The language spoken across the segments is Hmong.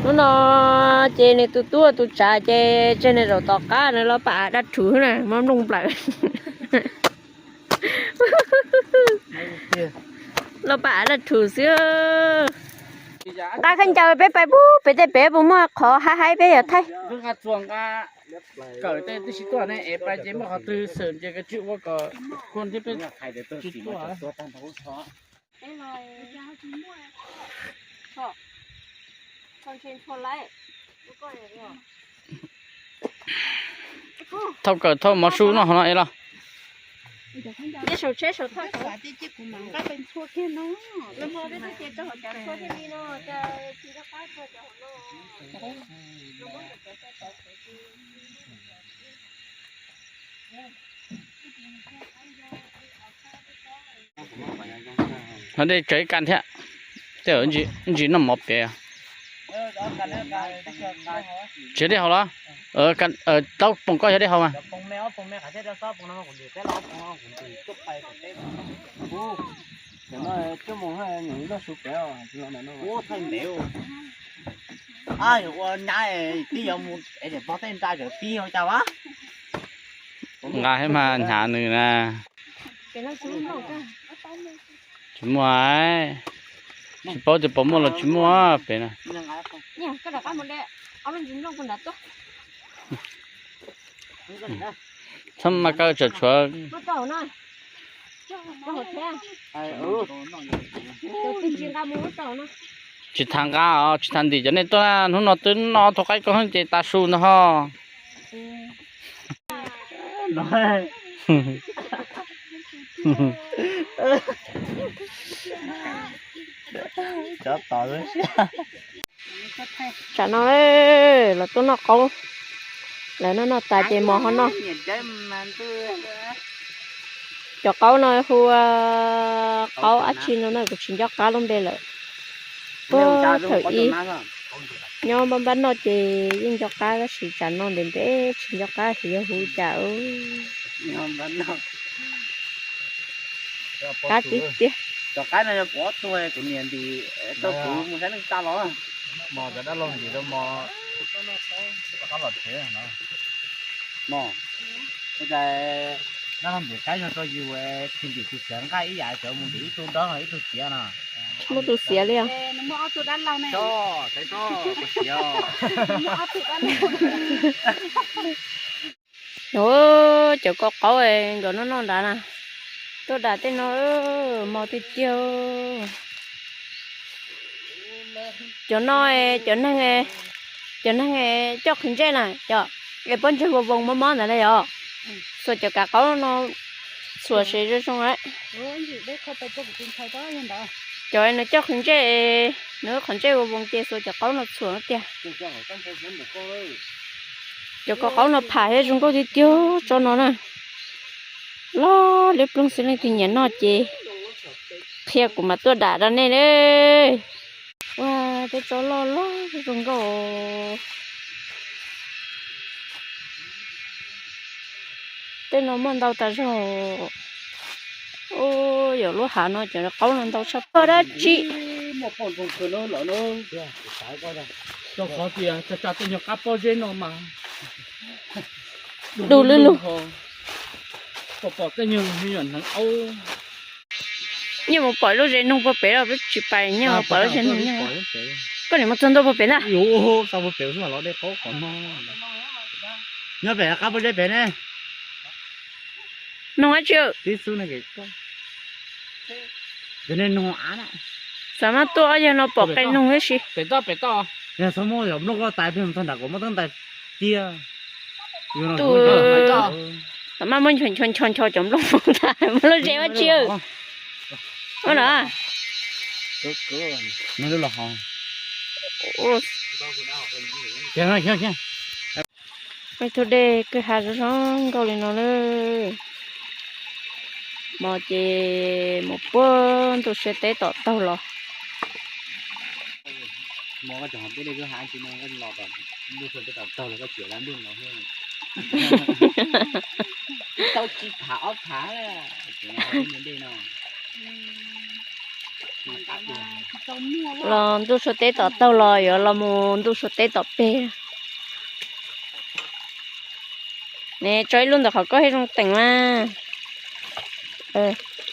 Hnub no ces nws tus tub tus tsav ces tseg nws zaum tom qab, nws los pam dab rhuv na, muab nplooj nplawm. Los pam dab rhuv xwb. Nqa khaub ncaws peb pais pub pem tej pem puas muaj qhov haib haib peb yog thaij. Thauj kawm thauj mov su noj hauv no es los. Ho dej tsawg ib kas thiab, tej zaum ntsis noj mov pem. Tsis yog dej haus los? Tau poom koj yog dej haus mas. Ua nyab twb yuav mus es pog tej nra cov tib hauv cas as. Nqa thiab mas hnyav nws na. Tsis muaj, tsis paub tias puas muaj los tsis muaj pem na. Txhob mas koj tsam tshuav. Tsis tas nqa os, tsis tas ntim cov nej tuaj na, hnub no twb noj thaum qaib koj ces tas su ntag ho. Tsam no los tuaj noj qaub, lawv noj noj tas ces mos ho noj. Cov qaub no hu ua qaub dab tsi no na, kuv tsis nco qab lub npe lawm. Puag thaum ub nyob npab npab noj ces yeej nco qab tab sis tsam no ntev ntev tsis nco qab xyov yog hu cas. Qab tib tiag. Dab laug ntim qaib zog rau yus, tsis ntim tus xiav nqaij ib yam, cov mus ntim ib tug nrog ib tug xiav no. Tsis muaj tus xiav li os. Cov ko qaub nkawd noj noj nrad na, tuaj dam tej no mos tiag tiag. Cov no, cov neeg, cov neeg coj qhwv ntsej na yom, es pob ntseg voo voo mob mob ntawd na yom, xuas cov kav qaub no txhuam ces zoo zoo lawm. Cov nws coj qhwv ntsej, nws qhov ntsej voo voo ces xuas cov qaub no txhuam tiag. Cov ko qaub no pham thiab zoo nkauj tiag tiag tso no na. Loj liab ploog xwb, leej twg nyiam noj ces qhia kuv mam tuaj dam rau nej na. Ua, tej tsob loj loj zoo nkauj. Tej no muaj ntau tas zog. Ua, yog lub hav no cov qaub no ntau tshaj plaws dab tsi. Cov qhov tias tsa tsa tej nyuag qab pob zeb no mas du lwj lug. Pom pom tej nyuag me nyuam hneev aub. Nyiaj mus pom lub zes noog puag pem los peb tsis pais, nyiaj mus pom lub zes noog. Koj niam mus txog ntua puag pem ntag. Nyob pem qab pob zeb pem ne. Noog dab tsi? Xav mas tuaj ob yawg no pom qe noog tib si. Pem toj, pem toj. Yog txhob muab yog nplooj koj tais plig mus txog nram kom muab teeb tais tiag. Tus, xav mas muab ncho ncho ncho cov nplooj ntag, muab lub zes ua tsi. Ua no. Tus dej kwj ha zoo zoo nkauj li no lawm. Mos ces mus puag ntuj siab teb tom taug los. Muaj koj cov hav peb dej lub hav tsis no koj los tom ntuj sua teb tom taug los koj txiav lab ntuj no xwb. Tau tsis phav ob phav dej no. Los ntuj sua teb tom taug los yuav los mus ntuj sua teb tom peg. Ne tso ib lub ntawm qhov koj thiaj zoo teem mas.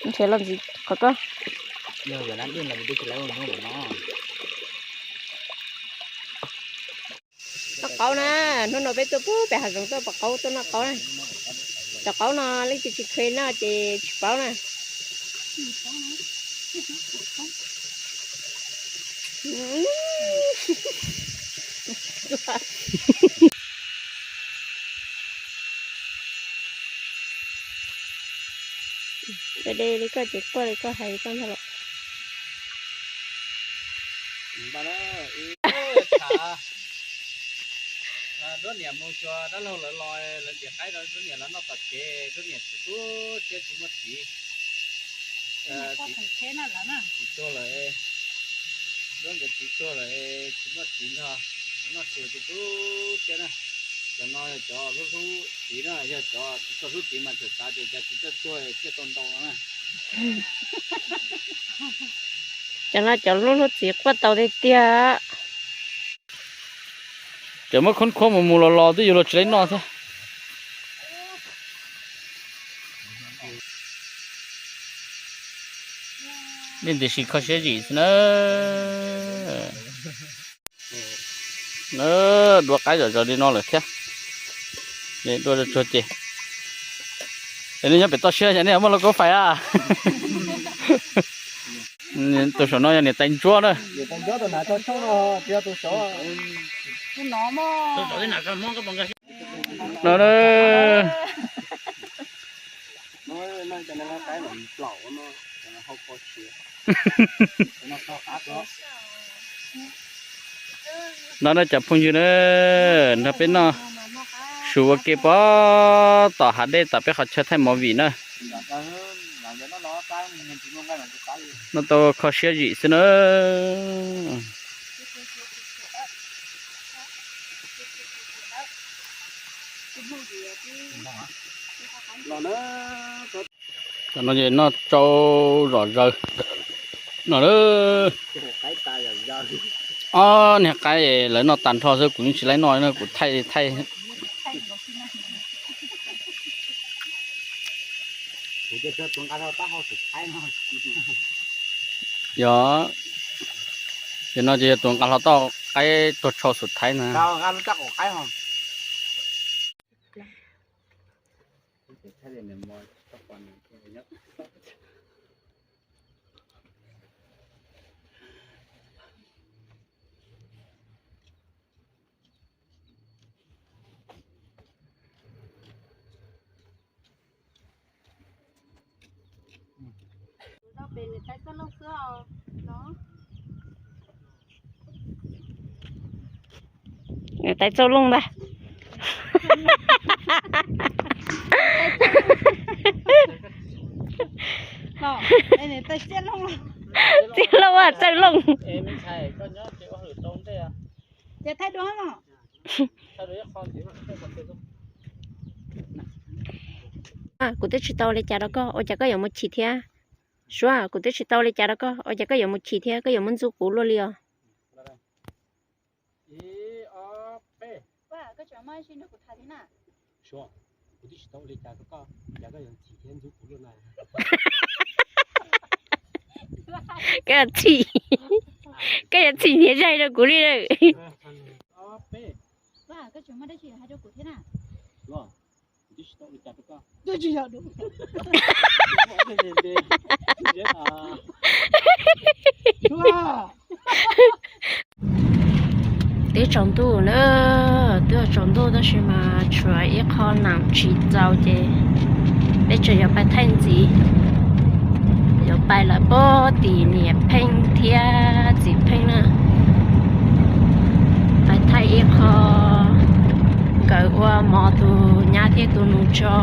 Nrhiav los ntxiv qhov koj. Noj qaub na, hnub no peb tuaj pem hav zoov tuaj pom qaub tuaj noj qaub na. Cov qaub no leej twg tsis kheev noj ces tsis paub na. De li koj ces kuaj li koj hais li koj ntag los. Duab niam mus xyuas dab laug lawv los, lawv ntiav qaib rau duab niam los noj tom tsev, duab niam tu tu siab tsis muaj txiv. Txiv tuag lawm, duab nkawd txiv tuag lawm, tsis muaj txiv nrog, noj tsuag tu tu siab na. Cov no yog cov hlub hlub txiv na, yog cov tsis tau hlub txiv mas txawm xav tias cas txiv txawj tuag thiaj tau ntau no na. Cov no cov hlub hlub txiv quaj tau tiag tiag. Cov muab khoob khuab mus mus los los twb yuav luag tsis laib noj thiab. Nej tiam sis kho siab zim xwb na. Dua qaib zom zaws li no lawm thiab. Dua tsuag ces. Es nej nyob pem toj siab ces nej muaj lauj kaub fais a. Tus saum no yog niam tais ntsuab na. No na. No na cov phooj ywg na, nrog peb noj su ua ke pem tom hav dej tom peb qhov chaw thaij movie na. Noj tau kho siab zim xwb na. Tam no ces noj tsau zom zaws no. Ob niag qaib lawv noj tag nrho xwb kuv yeej tsis laib noj, kuv thaij thaij. Yog, yog no ces yog tus nqa hlo toj qaib tuag tshau xum thaib na. Niam tais Txauj Looj ntag. Txiv Looj, Txawj Looj. Kuv twb tsis tau li cas rau koj, ua cas koj yuav mus chim thiab? Suav, kuv twb tsis tau li cas rau koj, ua cas koj yuav mus chim thiab, koj yuav muab ntxub kuv luaj li os? Koj yuav txhim, koj yuav txhim hniav zaig rau kuv li lawm. Twb tsaus ntuj na, twb tsaus ntuj tab sis mas tshuav ib qho nam tsis txaus ces peb tseem yuav pais thaij ntxiv. Yuav pais lawm puag tim niam Pheej thiab txiv Pheej na. Pais thaij ib qho nkawd ua mov tus nyab thiab tus nus tso.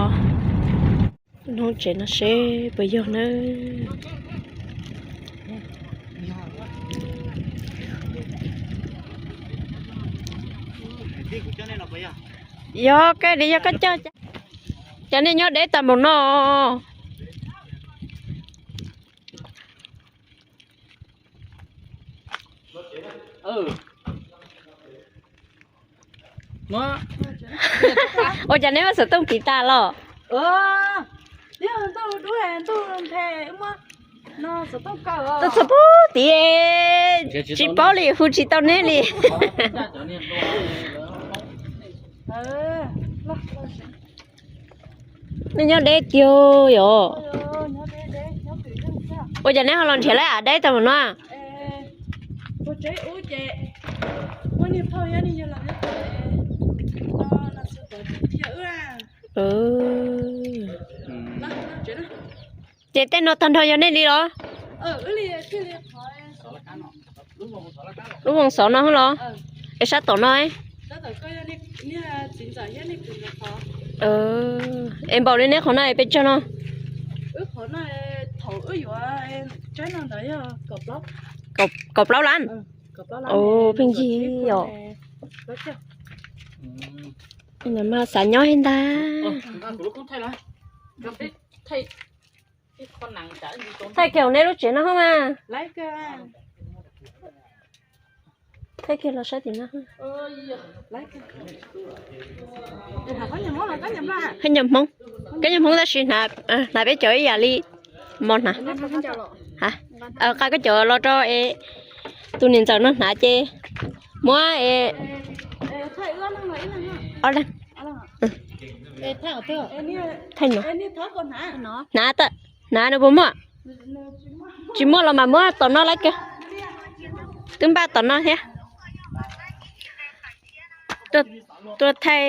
Lub tsev no seb puas yog nawb. Yog koj li yog koj coj, cas nej nyob deb tag npaum no. Ua cas neb muab xov tooj tiv tas los? Tuaj txog pub tid, tsis paub li, hu tsis tau neb li. Nej nyob deb tiag yom. Ua cas neb ho los nrhiav lawv av deb tag mus no? Ces tej no tag nrho yog nej li los? Lub voos xov no los? Es sab tom no? Es npaum li neb qhov no es pes tsawg no? Kaum plaub lab. Pheej yig os. Mas xav nyob ib ntag. Thaij kiag hauv nej lub tsev no hos mas. Thaij kiag los saib tim no. Khaub ncaws Hmoob, khaub ncaws Hmoob tab sis hnav peb cov ib yam li mos hnav. Qa koj cov los rau es tus niam ntxawm no hnav ces muab es thaij no, hnav, hnav nws puas muaj? Tsis muaj los mas muab tom no lawm kiag. Twb npaj tom no thiab. Tuaj thaij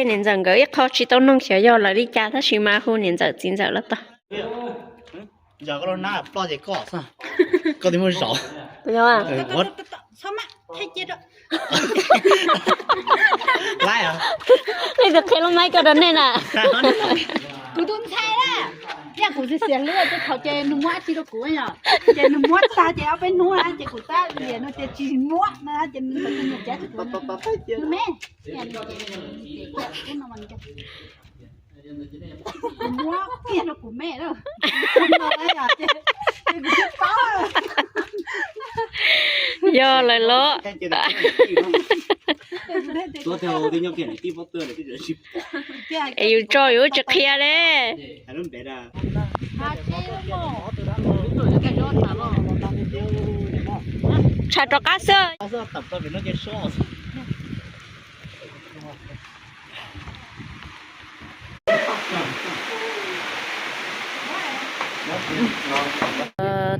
niam ntxawm nkawd ib qho tsis tau noog xyov yog lawv li cas tab sis mas hu niam ntxawm txiv ntxawm los tau. Leej twg qhia lub maib ko rau nej na? Kuv tus ntxhais na, yog kuv xiam xiam hlub ces thaum ces nws muab dab tsi rau kuv yom, ces nws muab tag ces ob peb hnub na ces kuv tab liam no ces tsis muab na ces nws tau tus niam cab tsis kuv me. Muab kiag rau kuv me na. Yog lawm los. Es yus tso yus tsis qhia li. Tsham rov qab xwb.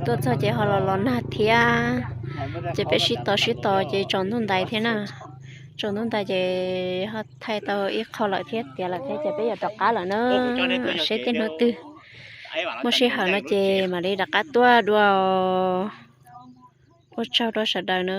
Tuaj txog ces ho los los nag thiab, ces peb sib tos sib tos ces tsaus ntuj ntais thiab na. Tsaus ntuj ntais ces ho thaij tau ib qho lawm thiab tiav lawm thiab ces peb yuav rov qab lawm na. Seb tej hnub twg muaj sij hawm no ces mam li rov qab tuaj dua. Ua tsaug rau sawv daws na.